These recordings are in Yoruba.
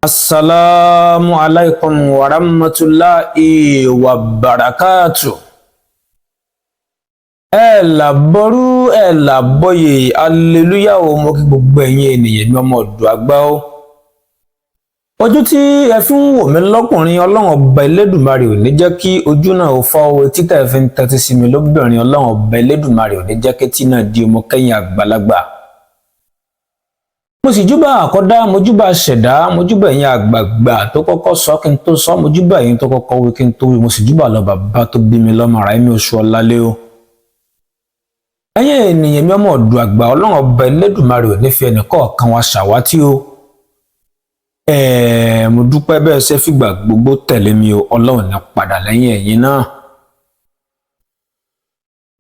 Assalamu alaikum wa rahmatulahi wa barakatu. Ẹ làbọrú, ẹ làbọyè, aleluya o. Mo kí gbogbo ẹ̀yin ènìyàn mi, ọmọ ọ̀dọ̀ àgbà o. Ojú tí ẹ fi ń wò mí lọ́kùnrin, Ọlọ́run Ọba Elédùmarè ò ní jẹ́ kí ojú náà ó fọ́ o. Etí tẹ́ ẹ fi ń tẹ́tí sí mi lóbìnrin, Ọlọ́run Ọba Elédùmarè ò ní jẹ́ kí etí náà di ọmọ kẹ́yìn àgbàlagbà. Mo sì júbà àkọ́dá, mo júbà ṣẹ̀dá, mo júbà ẹ̀yin àgbààgbà tó kọ́kọ́ sọ kí n tó sọ, mo júbà ẹ̀yin tó kọ́kọ́ wí kí n tó wí, mo sì júbà lọ bàbá tó bí mi lọ́mọ ara ẹ̀mí oṣù ọ̀lálẹ́ o. Ẹ̀yin ènìyàn mi, ọmọ ọ̀dọ̀ àgbà, Ọlọ́run Ọba Elédùmarè ò ní fi ẹnì kọ̀ọ̀kan wa ṣàwátì o. Mo dúpẹ́ bẹ́ẹ̀ ṣe fìgbà gbogbo tẹ̀lé mi o. Ọlọ́run ní padà lẹ́yìn ẹ̀yin náà.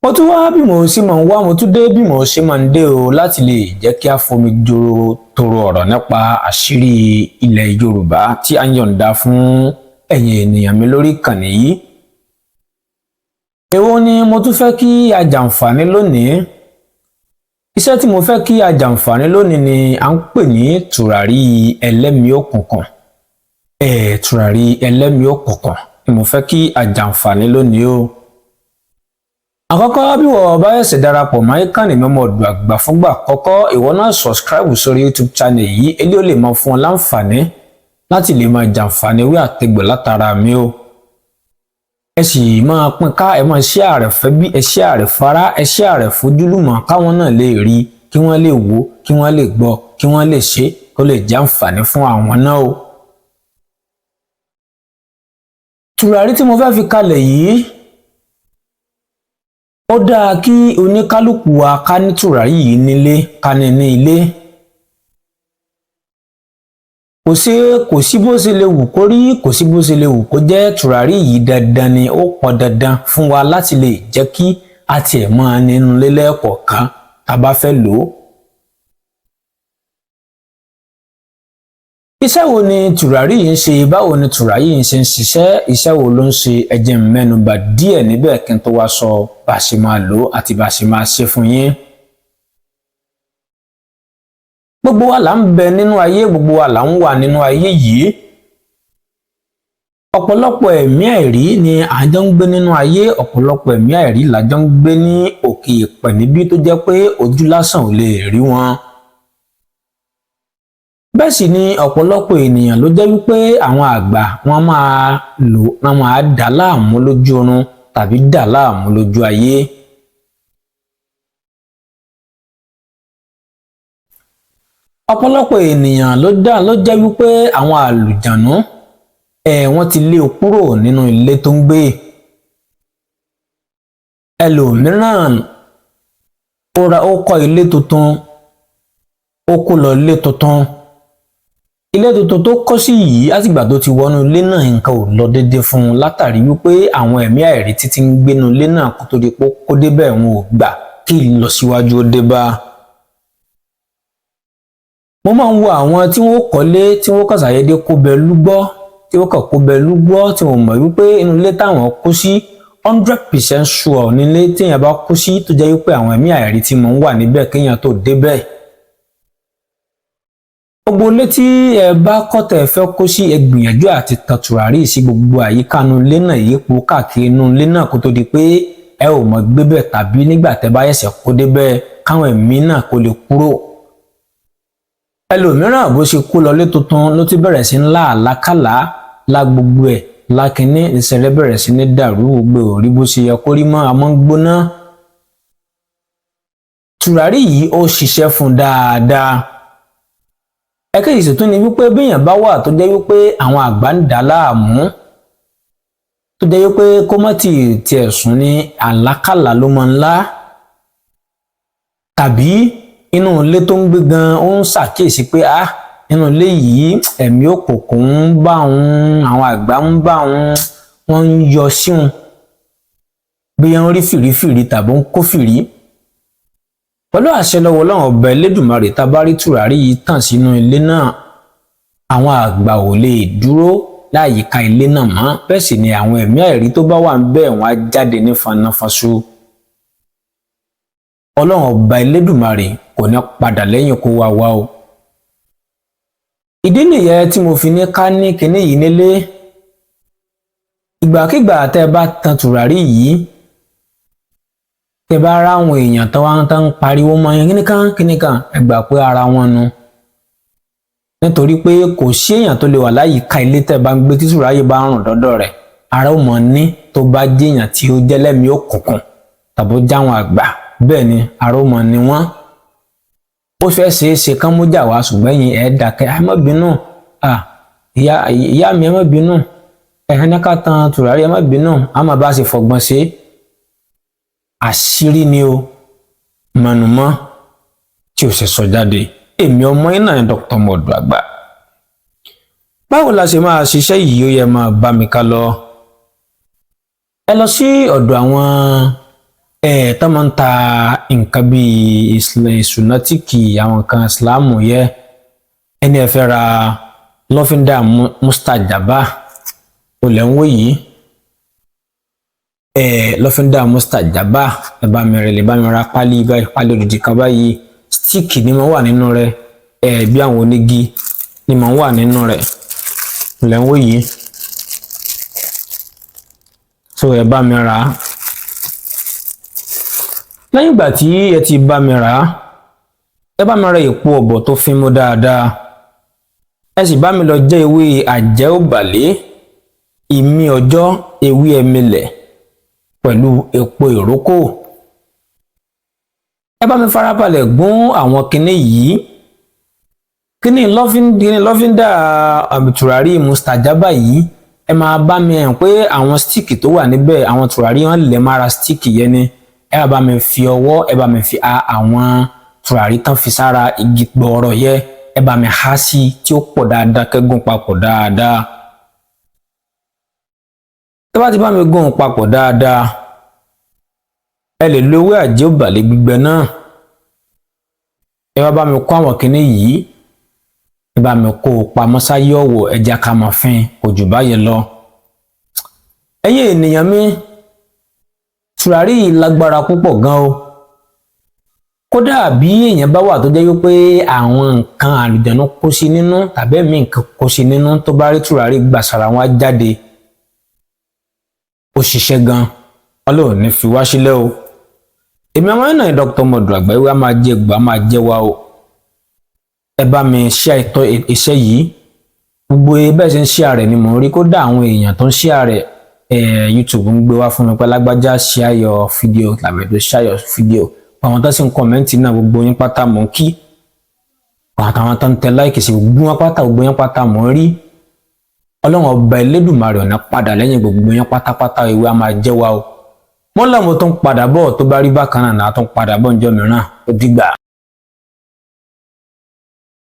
Mo tún wá bí mo ṣe máa ń wá, mo tún dé bí mo ṣe máa ń dé o, láti lè jẹ́ kí a fomi joro toro ọ̀rọ̀ nípa àṣírí ilẹ̀ Yorùbá tí a ń yọ̀ǹda fún ẹ̀yin ènìyàn mi lórí ìkànnì yìí. Èwo ni mo tún fẹ́ kí a jàǹfààní lónìí? Iṣẹ́ tí mo fẹ́ kí a jàǹfààní lónìí ni à ń pè ní tùràrí ẹlẹ́mìí òkùnkùn. Tùràrí ẹlẹ́mìí òkùnkùn ni mo fẹ́ kí a jàǹfààní lónìí o. Àkọ́kọ́, bí wọ́n bá ṣẹ̀ṣẹ̀ darapọ̀ mọ́ ìkànnì mi, ọmọ ọ̀dọ̀ àgbà, fúngbà àkọ́kọ́, ìwọ náà subscribe sórí YouTube channel yìí. Eléyìí ó lè máa fún ọ láǹfààní láti lè máa jàǹfààní wí àtẹgbẹ̀ látara mi o. Ẹ sì máa pín ká, ẹ máa share rẹ̀ fẹ́ bí, ẹ share rẹ̀ fara, ẹ share rẹ̀ fojúlùmọ̀, káwọn náà lè rí, kí wọ́n lè wò, kí wọ́n lè gbọ́, kí wọ́n lè ṣe, kó lè jẹ́ àǹfààní fún àwọn náà o. Tùràrí tí mo fẹ́ fi kalẹ̀ yìí, ó dáa kí oníkálukú wa ká ní tùràrí yìí nílé, ká ní ní ilé. Kò sí bó ṣe lè wù kó rí, kò sí bó ṣe lè wù kó jẹ́, tùràrí yìí dandan ni, ó pọn dandan fún wa láti lè jẹ́ kí a tiẹ̀ máa nínú ilé lẹ́ẹ̀kọ̀ọ̀kan tá a bá fẹ́ lò ó. Iṣẹ́ wo ni tùràrí yìí ń ṣe? Báwo ni tùràrí yìí ṣe ń ṣiṣẹ́? Iṣẹ́ wo ló ń ṣe? Ẹ jẹ́ n mẹ́nubà díẹ̀ níbẹ̀ kí n tó wá sọ bá a ṣe máa lò ó àti bá a ṣe máa ṣe fún yín. Gbogbo wa là ń bẹ nínú ayé, gbogbo wa là ń wà nínú ayé yìí. Ọ̀pọ̀lọpọ̀ ẹ̀mí àìrí ni à ń jọ ń gbé nínú ayé, ọ̀pọ̀lọpọ̀ ẹ̀mí àìrí là jọ ń gbé ní òkè ìpẹ̀ níbí tó jẹ́ pé ojú lásán ò lè rí wọn. Bẹ́ẹ̀ sì ni ọ̀pọ̀lọpọ̀ ènìyàn ló jẹ́ wípé àwọn àgbà wọn máa lò, wọn máa dà láàmú lójú oorun tàbí dà láàmú lójú ayé. Ọ̀pọ̀lọpọ̀ ènìyàn ló jẹ́ wípé àwọn àlùjànú wọ́n ti lé o kúrò nínú ilé tó ń gbé. Ẹlòmíràn ó kọ́ ilé tuntun, ó kó lọ ilé tuntun. Ilé tuntun tó kọ́ sí yìí, látìgbà tó ti wọnú ilé náà, nǹkan ò lọ déédéé fún un, látàrí wípé àwọn ẹ̀mí àìrí títí ń gbénu ilé náà kó tó di pé kó débẹ̀, wọn ò gbà kí ìlọsíwájú ó dé bá. Mo máa ń wo àwọn tí wọ́n kọ́lé, tí wọ́n kàn ṣàyédé kó bẹ lúgbọ́, tí wọ́n kàn kó bẹ lúgbọ́, tí wọ́n mọ̀ wípé inú ilé táwọn kó sí, 100% sure nílé téèyàn bá kó sí tó jẹ́ wípé àwọn ẹ̀mí àìrí tí mo ń wà níbẹ̀ kéèyàn tó débẹ̀. Gbogbo ilé tí ẹ bá kọ́ tẹ́ ẹ fẹ́ kó sí, ẹ gbìyànjú àti tan tùràrí sí gbogbo àyíká inú ilé náà, yípo káàkiri inú ilé náà, kó tó di pé ẹ ò mọ̀ gbébẹ̀ tàbí nígbà tẹ́ bá ṣẹ̀ṣẹ̀ kó débẹ̀, káwọn ẹ̀mí náà kó lè kúrò. Ẹlòmíràn, bó ṣe kó lọlé tuntun ló ti bẹ̀rẹ̀ sí ńlá àlákàlà la gbogbo ẹ̀ lákínní, ìṣẹ̀lẹ̀ bẹ̀rẹ̀ sí ní dàrú, gbogbo ò rí bó ṣe yẹ kó rí mọ́, àmọ́ ń gbóná. Tùràrí yìí ó ṣiṣẹ́ fún dáadáa. Ẹ̀kejì sì tún ni wípé béèyàn bá wà tó jẹ́ wípé àwọn àgbà ń dà láàmú, tó jẹ́ wípé kó má tiẹ̀ sùn ní àlákàlà ló máa ń lá, tàbí inú ilé tó ń gbé gan ó ń ṣàkíyèsí pé inú ilé yìí ẹ̀mí òkùnkùn ń bá òun, àwọn àgbà ń bá òun, wọ́n ń yọ sí òun, bí wọ́n rí fìrífìrí tàbí ń kó fìrí. Pẹ̀lú àṣẹ lọ́wọ́ Ọlọ́run Ọba Elédùmarè, tá a bá rí tùràrí yìí tàn sínú ilé náà, àwọn àgbà ò lè dúró láyìíká ilé náà mọ́. Bẹ́ẹ̀ sì ni àwọn ẹ̀mí àìrí tó bá wà ń bẹ́ẹ̀, wọ́n á jáde ní fanáfaṣu. Ọlọ́run Ọba Elédùmarè kò ní padà lẹ́yìn kó wá wá o. Ìdí nìyẹn tí mo fi ní ká ní kinní yìí nílé. Ìgbàkigbà tẹ́ ẹ bá tan tùràrí yìí, tẹ́ bá ráwọn èèyàn tó wá ń tán pariwo mọ́ yẹn, kíníkan kíníkan, ẹ gbà pé ara wọn nu, nítorí pé kò sí èèyàn tó lè wà láyìíká ilé tẹ́ bá ń gbé tí tùràrí bá ń rùn dọ́dọ̀ rẹ̀, ara ó mọ̀ ní. Tó bá jẹ́yàn tí ó jẹ́ lẹ́mìí òkùnkùn tàbí ó jáwọn àgbà, bẹ́ẹ̀ ni ara ó mọ̀ ní wọ́n. Ó fẹ́ ṣeé ṣe kán mú jà wá, ṣùgbọ́n ẹ̀yin ẹ̀ dákẹ́, "Ẹ má bínú, ìyá ìyá mi, ẹ má bínú, ẹ̀ ní ká tan tùràrí, ẹ má bínú, a máa bá ṣe fọgbọ́n ṣe." Àṣírí ni o mọ̀nùmọ́ tí o ṣe sọ jáde. Èmi ọmọ yín náà ni Dr. Mọ̀dù Àgbà. Báwo la ṣe máa ṣiṣẹ́ yìí? Ó yẹ máa bá mi ká lọ. Ẹ lọ sí ọ̀dọ̀ àwọn ẹ̀ tó máa ń ta nǹkan bíi ìsúnátìkì, àwọn nǹkan ìsìláàmù yẹ. Ẹni ẹ fẹ́ ra lọ́fíńdà mustajaba, olè ń wò yìí, ẹ lọ́fíńdà mustajaba, ẹ bá mi rẹ̀, lè bá mi ra pálí báyìí, pálí odidi kan báyìí. Stick ni mo wà nínú rẹ̀, ẹ bí àwọn onígi ni mo wà nínú rẹ̀, olè ń wò yìí. So ẹ bá mi rà á. Lẹ́yìn ìgbà tí ẹ ti bá mi rà á, ẹ bá mi ra èpo ọ̀bọ̀ tó fín mú dáadáa, ẹ sì bá mi lọ jẹ́ ewé àjẹ́ òbàlẹ́, ìmí ọjọ́, ewé ẹmilẹ̀ pẹ̀lú epo ìrókò. Ẹ bá mi farabalẹ̀ gún àwọn kinní yìí, kíní lọ́fíńdà tùràrí mustajaba yìí. Ẹ máa bá mi hàn pé àwọn stick tó wà níbẹ̀, àwọn tùràrí wọn lè mára stick yẹn ni. Ẹ bá mi fi ọwọ́, ẹ bá mi fi a àwọn tùràrí tán fi sára igi gbọ̀ọ̀rọ̀ yẹ, ẹ bá mi há sí tí ó pọ̀ dáadáa, kẹ́gùn papọ̀ dáadáa. Tó bá ti bá mi gún papọ̀ dáadáa, ẹ lè lo ewé àjẹ́ òbàlẹ̀ gbígbẹ náà. Ẹ wá bá mi kó àwọn kinní yìí, ẹ bá mi kó o pamọ́ sáyé ọ̀wọ̀, ẹja ká máa fín, kò jù báyìí lọ. Ẹ̀yin ènìyàn mi, tùràrí yìí lágbára púpọ̀ gan o. Kódà bí èèyàn bá wà tó jẹ́ wípé àwọn nǹkan àlùjànnú kó sí nínú tàbí ẹ̀mí nǹkan kó sí nínú, tó bá rí tùràrí gbàsàrà, wọn á jáde. Ó ṣiṣẹ́ gan. Ọlọ́run ní fi wá sílẹ̀ o. Èmi ọmọ náà, Dr. Mọ̀dù Àgbà, ìwé a máa jẹ gbà, máa jẹ wá o. Ẹ bá mi ṣe àìtọ́ iṣẹ́ yìí. Gbogbo bẹ́ẹ̀ ṣe ń share rẹ̀ ni mò ń rí. Kódà àwọn èèyàn tó ń share rẹ̀, YouTube ń gbé wá fún mi pé lágbájá share your video, làbẹ̀dọ̀ share your video. Àwọn tó sì ń comment náà, gbogbo yín pátá mò ń kí. Àtàwọn tó ń tẹ like sí, gbogbo wọn pátá, gbogbo yín pátá mò ń rí. Ọlọ́run Ọba Elédùmarè ọ̀nà padà lẹ́yìn gbogbo yín pátápátá. Ìwé a máa jẹ́ wa o. Mo lọ́mọ tó ń padà bọ̀, tó bá rí bákan náà, tó ń padà bọ̀ níjọ́ mìíràn. Ó dìgbà.